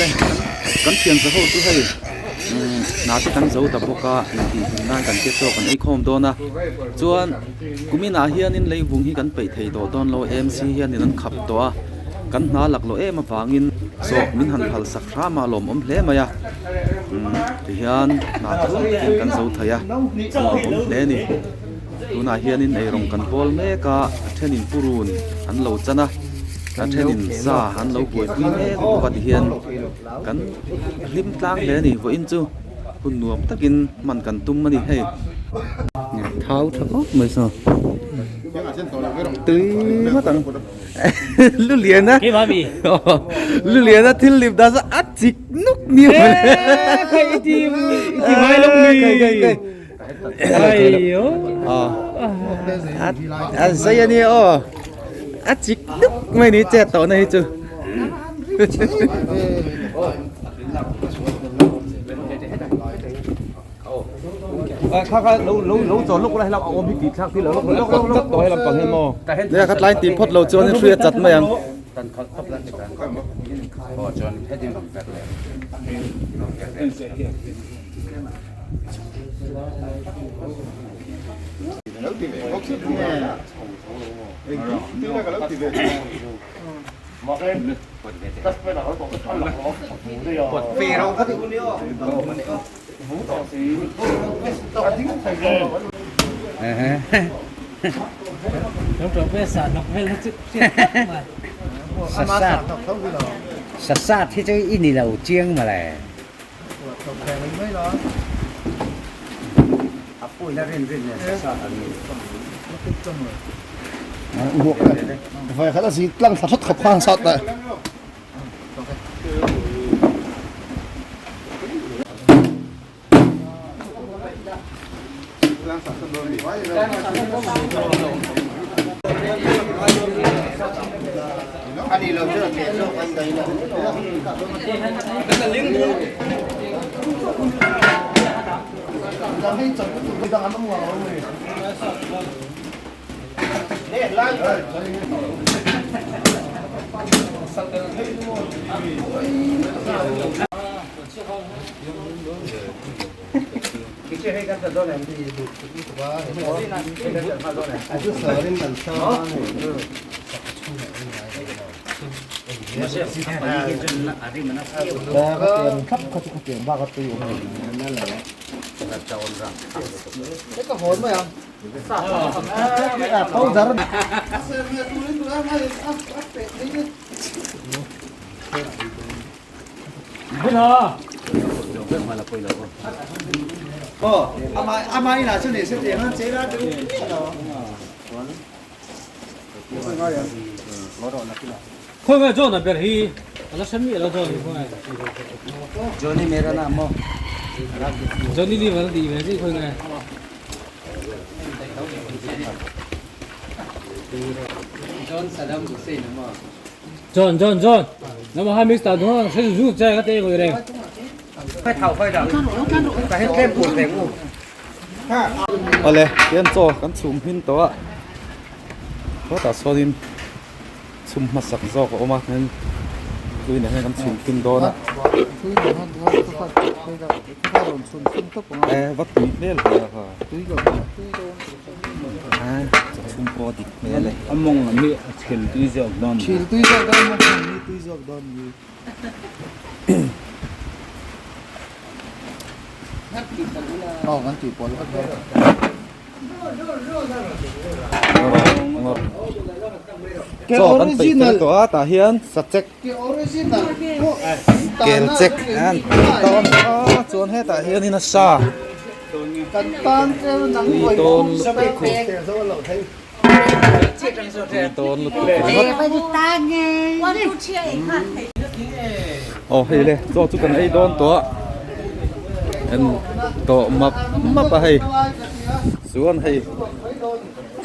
Awle kan thian za ho chu hei hna te kan zo ta bawk a intih hlim nan kan te chaw kan ei khawm dawn a chuan kumin ah hianin leivung hi kan peih thei tawh dawn lo AMC hianin an khap tawh a kan hna lak loh em avangin chaw min han phal sak hram a lawmawm hle mai a tihian hna chu takin kan zo thei a a lawmawm hle a ni tunah hianin eirawng kan bawl mek a a thenin purun an lo chan a a thenin sa an lo buaipui mek bawk a tihian kan hlim tlang hle a ni vawiin chu hun nuam takin hman kan tum a ni hei thau tha khawp mai saw tui ngawt ang lu lian a lu lian a thil lip dan a chik nuk ni khai ti ti mai lok ni khai khai khai aiyo a zai ani aw a chik nuk mai ni che tawh na hi chu kha kha lo lo lo chaw lawk la helam a awm hi tih thlak thil lo lawk lawk lawk lawk tawh helam pang hian maw nia kha tlai tih phawt lo chuan in hria chat mai ang Sasat hi chu i ni lo chiang mawle. Khawi nge John a ber hi a la hre miah lo John hi khawi nge Johnny mera naam maw Johnny Liver a tih ve chi khawi nge John Saddam Hussein a maw John John John nama ha mix ta duha hre zu che ka te ngoi reng Khai thau khai dang ka he tlem pur theng u Awle tian chaw kan chhum hmin tawh a khawtah sawn in chhum hmasak zawk a awm a tin tui nen hian kan chhum hmin dawn a e va tui hmel ve a ha a chhum pawh a dik hmel e a mawng lam hi a chhil tui zawk dawn chhil tui zawk dawn mawng lam hi tui zawk dawn ni aw kan tih pawlh vek dawn Chaw kan peih fel tawh a tah hian sachek kel chek an tawn a chuan hetah hianin a sa tui tawn lutuk tui tawn lutuk ringawt aw hei le chaw chu kan ei dawn tawh a en tawh map map a hei chuan hei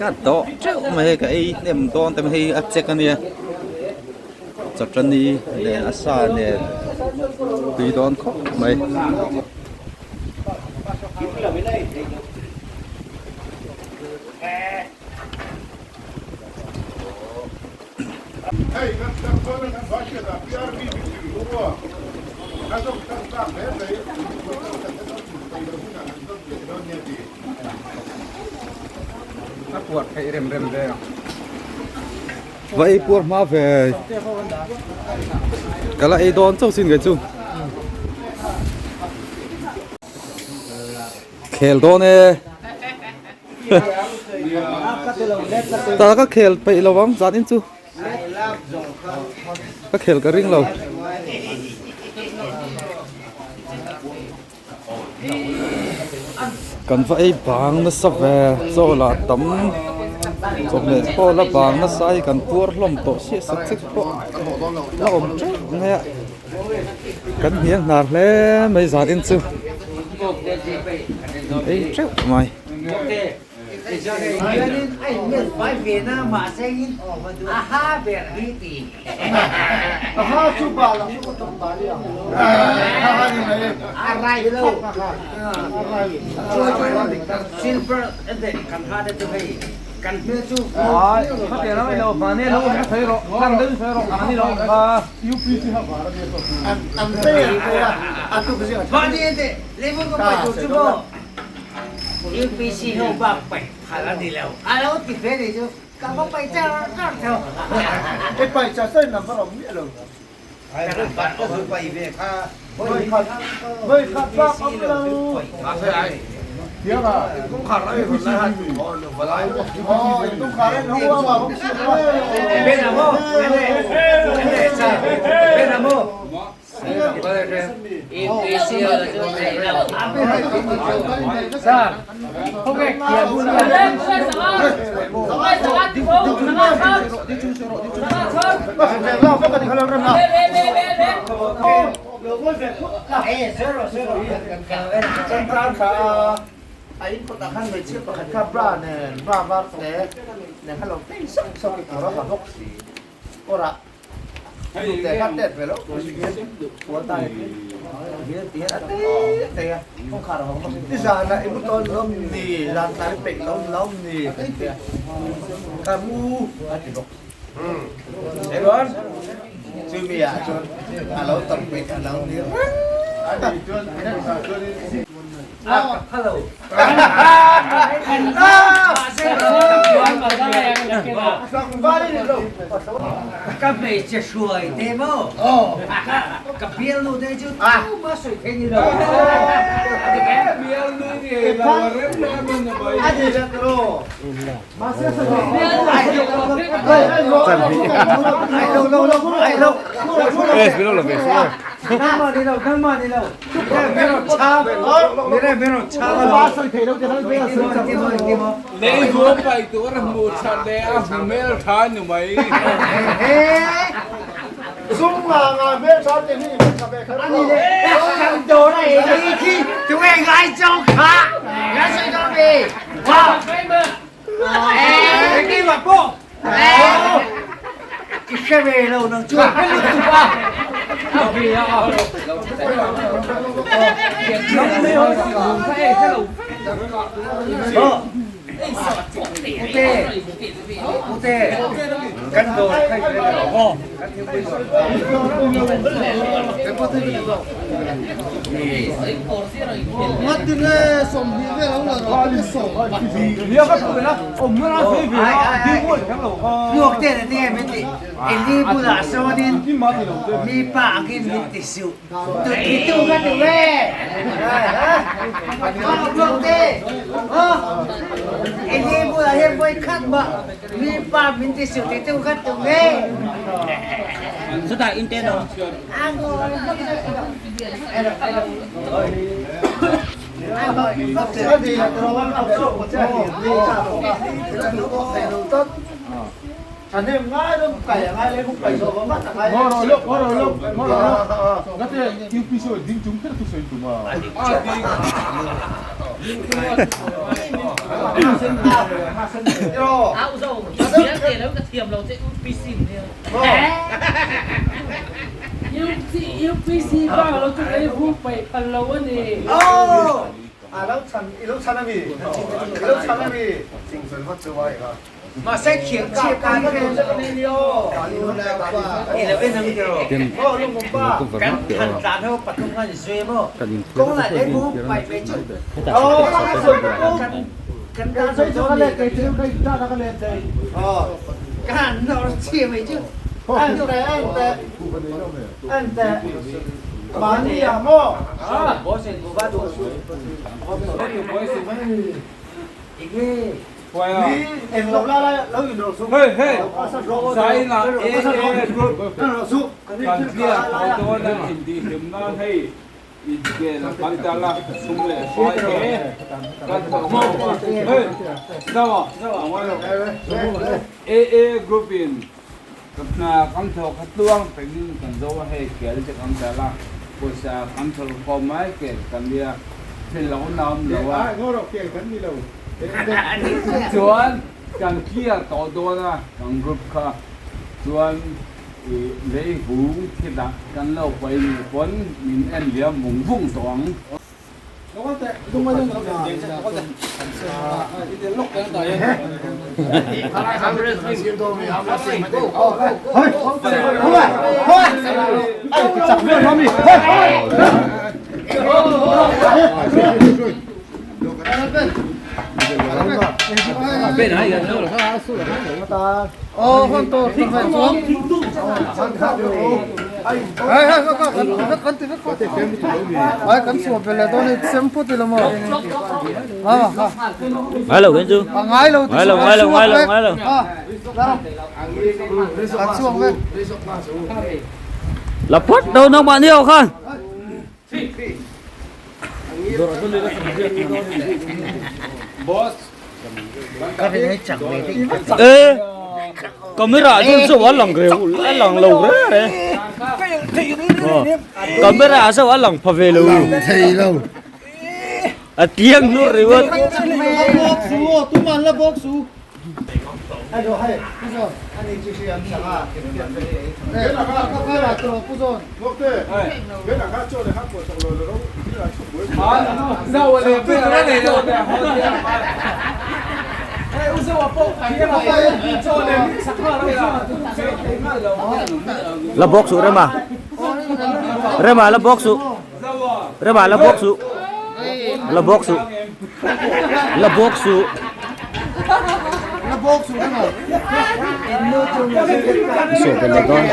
ka dawh teuh mai hei ka ei hnem dawn te hei a check ania chawtani leh a sa nen tui dawn khawp mai. Va ei puar hma ve ka la ei dawn chauh sin kei chu khel dawn e tah ka khel peih lo ang zan in chu ka khel ka ring lo. Kan va ei bang nasa ve chaw lah tam chawhmeh pawh la bang nasa a hei kan puar hlawm tawh chiah sek sek pawh la awm teuh mai a kan hniang hnar hle mai zan in chu ei teuh mai. UPC ho bak paih phal a ni lo. A lo ti ve ni chu ka va paih char char theu. Hei paih char char in an va rawng miah lo. Voi khat bak awm lo. A in kawtah khan hmeichhia pakhat kha bra nen bra var te nen kha lo tei sauh sauh i tur a ha bawk si. Kawrah hnute kha tet ve lo i zanah i mu tawn lawm ni zan tlai peih lawm lawm ni ka mu a ti bawk chumi ah chuan a lo tam peih a lo ni reng Ka hmeichhe hruai te maw? Ka bialnu te chu tumah sawi thei ni lo. Ten lo cover map teh aw kan inthiar na pawh hi inthiar na chu mai ber hetah step saw te an bulah hian. Chuan kan clear tawh dawn a kan group kha chuan i lei vung khi dah kan lo paih ni pawn min en liam vung vung tawh ang. Ngai lo khen chu ngai lo ngai lo ngai lo ngai lo la phawt đâu nangmah ni ho khan. Ê camera chuan saw a lang reu a lang lo re re camera ah saw a lang pha ve lo a tiang hlur ringawt. La bawk suh Rema Rema la bawk suh Rema la bawk suh la bawk suh la bawk suh Saw ka la dawn.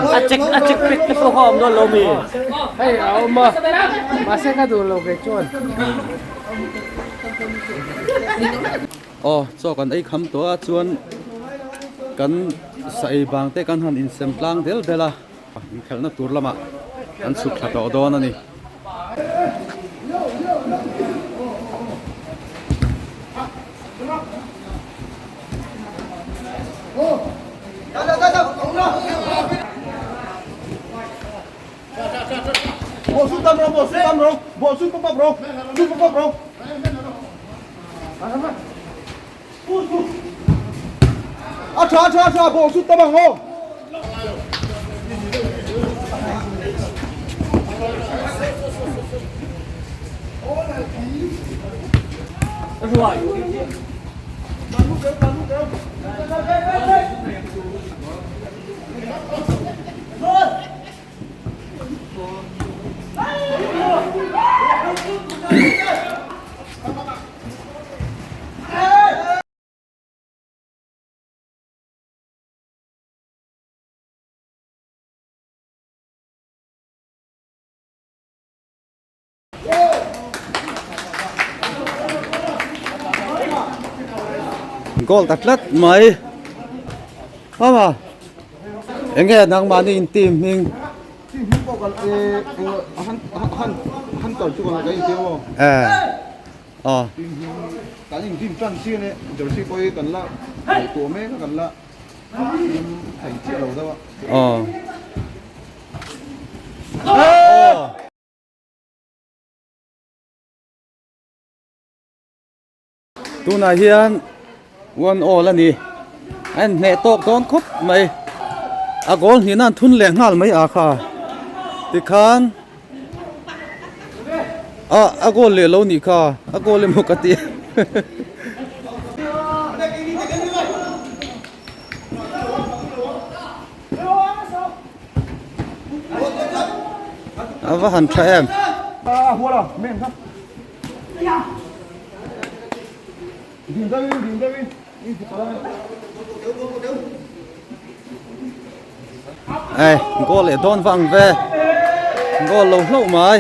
A check a check pek te pawh kha a awm dawn lo mi. Hei a awm a mahse ka duh lo kei chuan. Aw chaw kan ei kham tawh a chuan kan sa ei bang te kan han insem tlang del del a inkhelhna tur lamah kan chhuk thla tawh dawn a ni. Goal ta tlat mai ama enge nangmahni in team hming eh Kan in team tan chian e jersey pawh hi kan la ngaihtuah mek a kan la team thei chiah lo deuh a. Aw. Tunah hian one all a ni a inhneh tawk dawn khawp mai. A goal hnihna an thun leh nghal mai a kha tikhan ah a goal leh lo nih kha a goal emaw ka ti a va han tha em. Ei goal leh dawn vang ve goal lo hlauh mai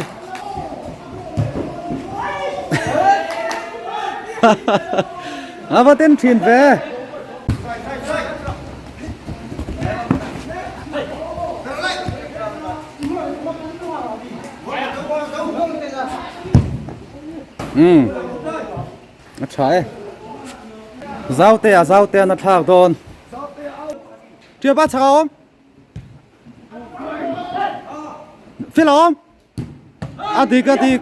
a va ten thin ve. Umm a tha e zau te a zau te an a thlak dawn tia ba chak a awm feel a awm a dik a dik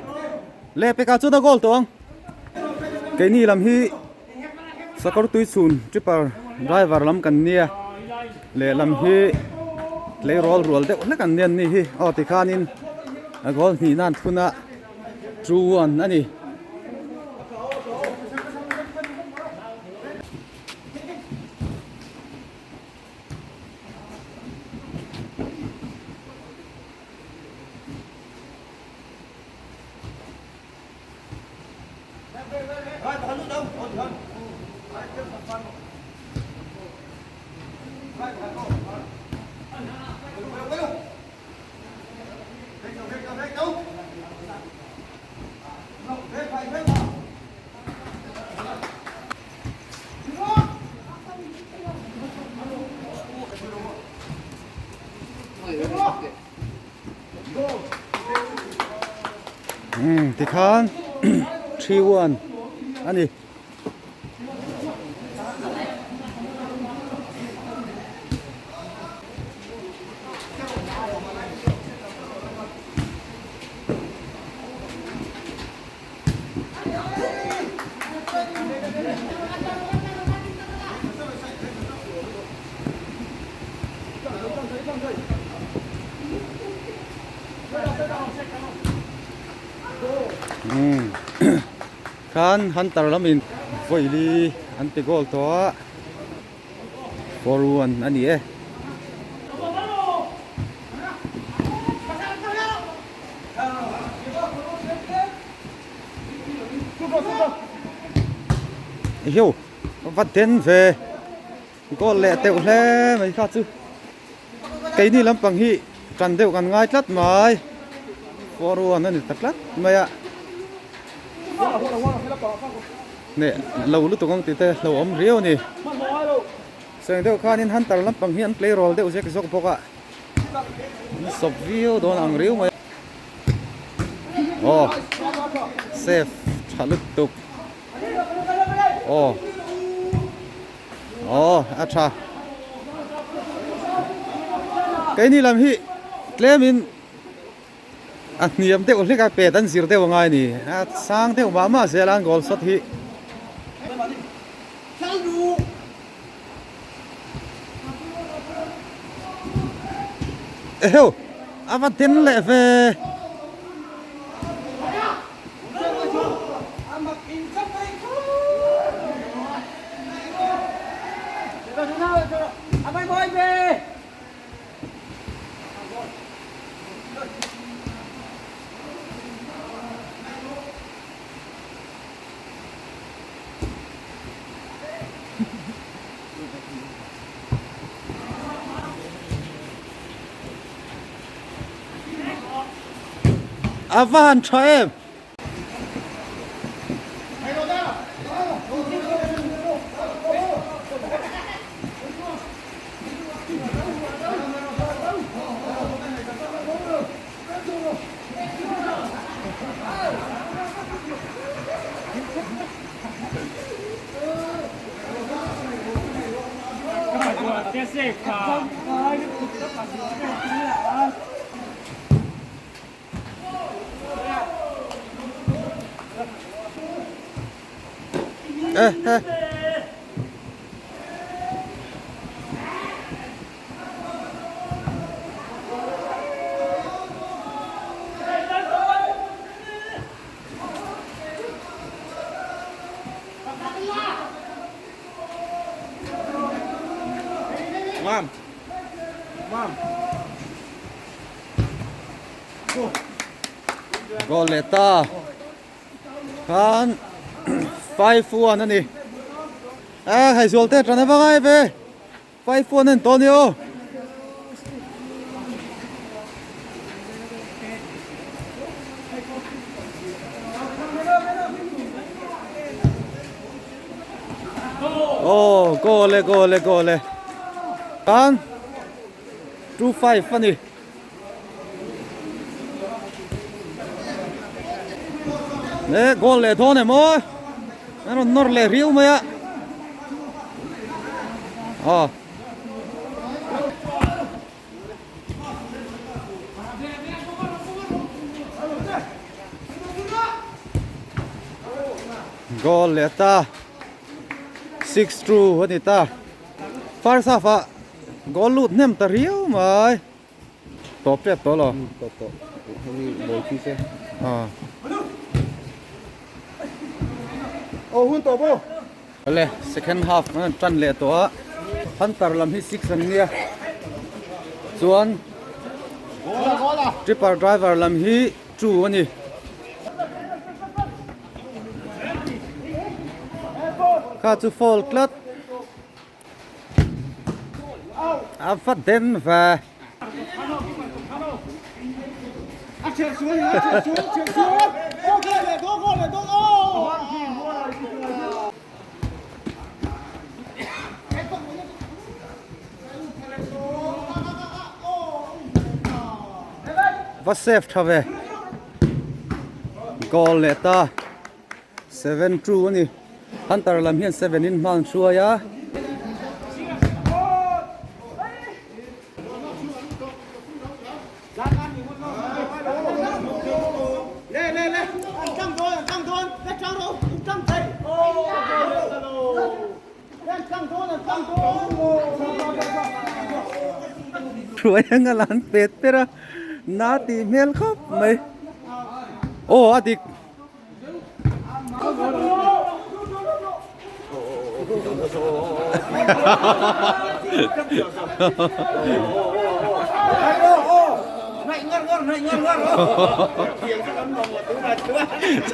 leh pekah chuan a goal tawh ang keini lam hi sakawr tui chhun tripper driver lam kan nia lehlam hi tleirawl rual deuh hlek an nia an ni hi aw tikhanin a goal hnih nan thun a. 2-1 a ni. Umm tikhan 3-1 a ni. Khan Hunter lamin vawili an ti goal tawh a. 4-1 a ni e. Hiu va den ve goal leh teuh hle mai kha chu keini lampang hi tan deuh kan ngai tlat mai 4-1 a ni ta tlat mai a. Neh lo lutuk ang tih te lo awm riau a ni. Seng deuh khanin Hunter lampang hi an play roll deuh zek zawk bawk a. An sawp viau dawn ang riau mai. Aw safe tha lutuk. Aw aw a tha. Keini lam hi tlemin. A hniam deuh hlek a pet an zir deuh a ngai a ni. A sang deuh mah mah zel a an goal shot hi. Eheu! A va den leh ve. A va han tha em. Eh eh. Goal leh ta khan 5-1 a ni. A hei zual te tan avang ai ve 5-1 a ni tawh a ni aw. Aw goal e goal e goal e khan 2-5 a ni. Le goal leh dawn em aw an rawn nawr leh riau mai a aw goal leh ta 6-2 a ni ta first half ah goal lut hnem ta riau mai. Tawp tep tawh lo. Tawp tawh. Hemi bawl khi se. Ah. Oh hun tawp aw. Le second half an tan leh tawh a. Hunter lam hi 6 an nia. Chuan Tripper driver lam hi 2 a ni. Kha chu foul tlat. A va den ve. Va save tha ve. Goal leh ta. 7-2 a ni. Hunter lam hian 7 in hma an hruai a. Hruai anga lan pet per a, na tih hmel khawp mai. Aw a dik.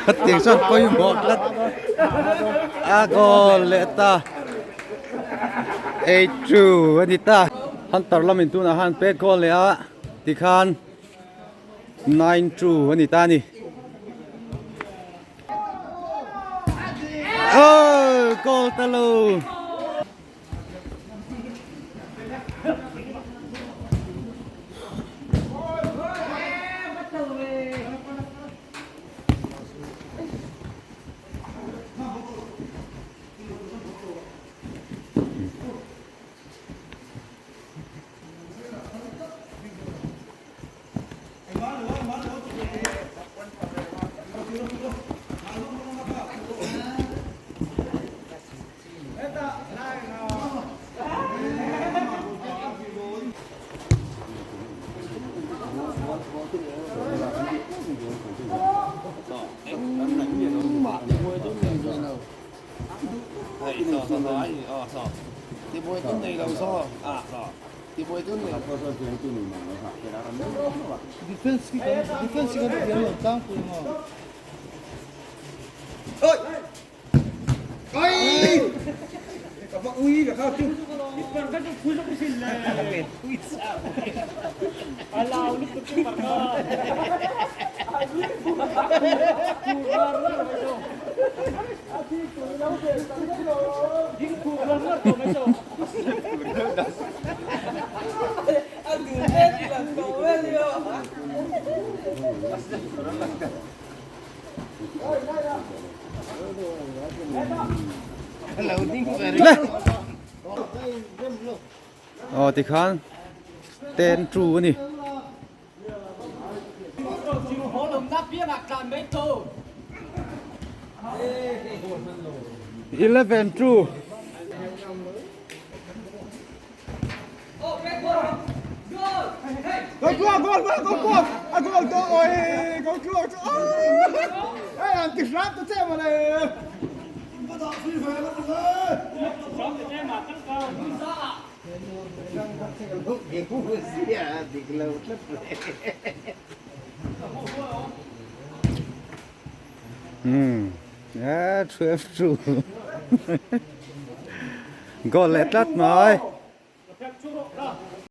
Chutiang chuan pawimawh tlat a goal leh ta 8-2 a ni ta. Hunter lamin tunah khan pet goal leh a tikhan. 9-2 a ni ta a ni. Oh, goal ta lo. Le aw tikhan 10-2 a ni. 11-2. Umm eh 12 2 goal leh tlat mai.